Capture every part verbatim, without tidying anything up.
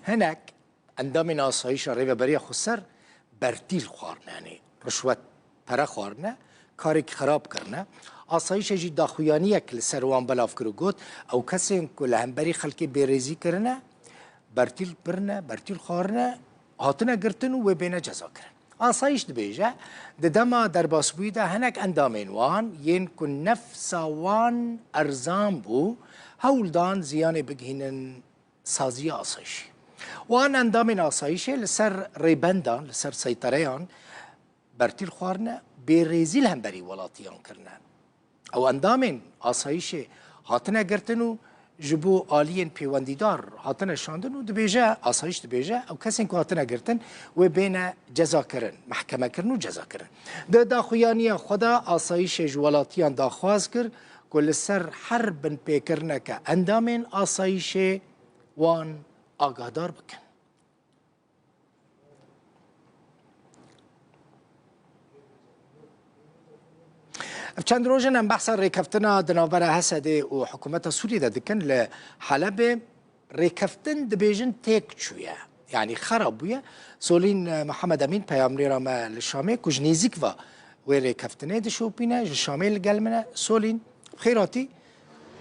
Hinek endamên asayîşa Rêveberiya Xweser bertîl xwarine, yanî rişwet pere xwarine, karekî xerab kirine. Asayîşê jî daxuyaniyek li ser wan belav kir û got, ew kesên ku li hemberî xelkê bêrêzî kirine, bertîl birine, bertîl xwarine, hatine girtin û wê bêne cezakirin. Asayîş dibêje, di dema derbasbûyî de hinek endamên wan yên ku nefsa wan erzan bû, hewl dan ziyanê bigihînin saziya asayîşê. Wan endamên asayîşê li ser rêbendan, li ser seytereyan bertîl xwarine, bêrêzî li hemberî welatiyan kirine. Ew endamên asayîşê hatine girtin û ji bo aliyên pêwendîdar hatine şandin û dibêje, asayîş dibêje, ew kesên ku hatine girtin wê bêne cezakirin, mehkemekirin û cezakirin. Di daxuyaniya xwe de asayîşê ji welatiyan daxwaz kir ku li ser her binpêkirineke endamên asayîşê wan agahdar bikin. Ev çend roj in em behsa rêkeftina di navbera H S D'ê û hikûmeta Sûriyê de dikin li Helebê. Rêkeftin dibêjin têk çûye, yanî xera bûye. Solîn, e, Mihemed Emîn, peyamnêra me li Şamê ku ji nêzîk ve wê rêkeftinê dişopîne, ji Şamê li gel min e. Solîn, bi xêr hatî.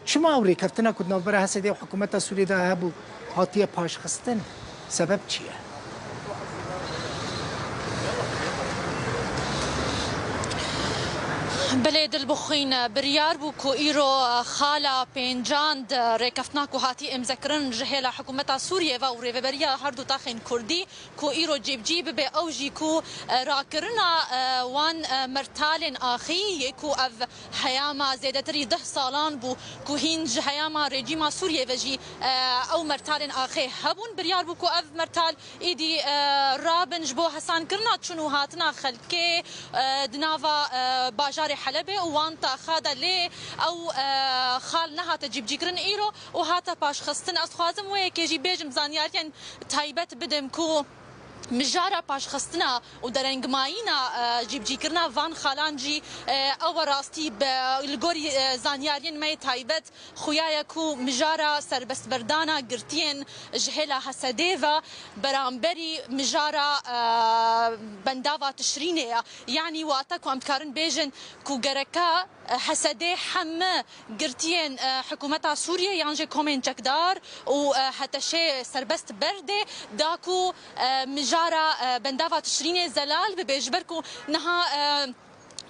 Çima ew rêkeftina ku di navbera H S D'ê û hikûmeta Sûriyê de hebû hatiye paşxistin? Sebeb çi ye? Belê Dilbixwîn, biryar bû ku îro xala pêncan di rêkeftina ku hatî îmzekirin ji hêla hikûmeta Sûriyê ve û rêveberiya her du taxên Kurdî ku îro cîbicî bibe, ew jî ku, e, rakirina, e, wan, e, mertalên axî yê ku ev heyama zêdetirî deh salan bû ku hîn ji heyama rejîma Sûriyê ve jî, e, ew mertalên axê hebûn. Biryar bû ku ev mertal îdî, e, rabin ji bo hesankirina çûn û hatina xelkê, e, di nava, e, bajarê Helebê û wan taxa de, lê ew, e, xal nehate cîbicîkirin îro û hate paşxistin. Ez dixwazim wê yekê jî bêjim, zanyariyên taybet bidim ku mijara paşxistina û derengmayîna, e, cîbicîkirina van xalan jî, e, ew e rastî be, li gorî, e, zanyariyên me yê taybet xuya ye ku mijara serbestberdana girtiyên ji hêla H S D'ê ve beramberî mijara, e, bendava Tişrînê ye. Yanî wate ku em dikarin bêjin ku gereke H S D'ê heme girtiyên, e, hikûmeta Sûriyê yan jî komên çekdar û, e, H T Şê serbest berdê, da ku, e, mijara, e, bendava Tişrînê zelal bibe, ji ber ku niha, e,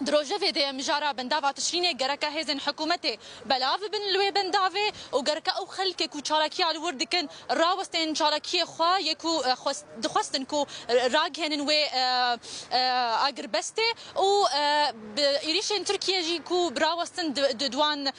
di rojevê de ye mijara bendava Tişrînê, gereke hêzên hikûmetê belav bibin li wê bendavê û gereke ew xelkê ku çalakiya li wir dikin rawestên çalakiyê xwe yê ku, e, xwest-, dixwestin ku ragihênin wê, e, e, agirbestê û, e, bi êrîşên Tirkiye jî ku birawestin di, di, di wan, e,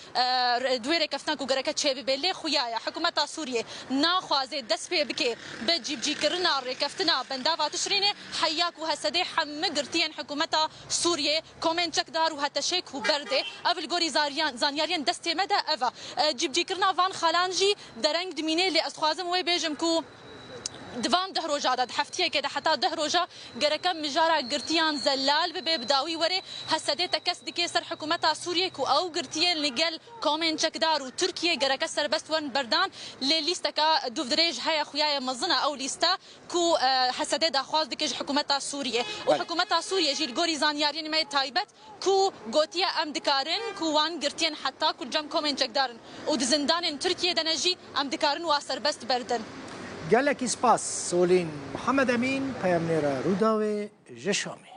re-, di wê rêkeftina ku gereke çêbibe. Lê xuya ye, hikûmeta Sûriyê naxwaze dest pê bike bi cîbicîkirina rêkeftina bendava Tişrînê, heya ku H S D'ê hemî girtiyên hikûmeta Sûriyê, komên çekdar û H T Şê ku berdê. Ev li gorî zariyan-, zanyariyên destê me de ev e. E, cîbicîkirina van xalan jî dereng dimîne, lê ez dixwazim wê bêjim ku di van deh roja de, di heftiyekê de heta deh roja gereke mijara girtiyan zelal bibe, bi dawî were H S D tekez dike ser hikûmeta Sûriyê ku ew girtiyên li gel komên çekdar û Tirkiye gereke serbest werin berdan, lê lîsteka dûvdirêj heye, xuya ye mezin e ew lîste ku, e, H S D daxwaz dike ji hikûmeta Sûriyê. Û Belê. Hikûmeta Sûriyê jî li gorî zanyariyên me taybet ku gotiye, em dikarin ku wan girtiyên heta ku cem komên çekdarin û di zindanên Tirkiyê de ne jî em dikarin wa serbest berdin. Gelekî spas Solîn Mihemed Emîn, peyamnêra Rûdawê ji Şamê.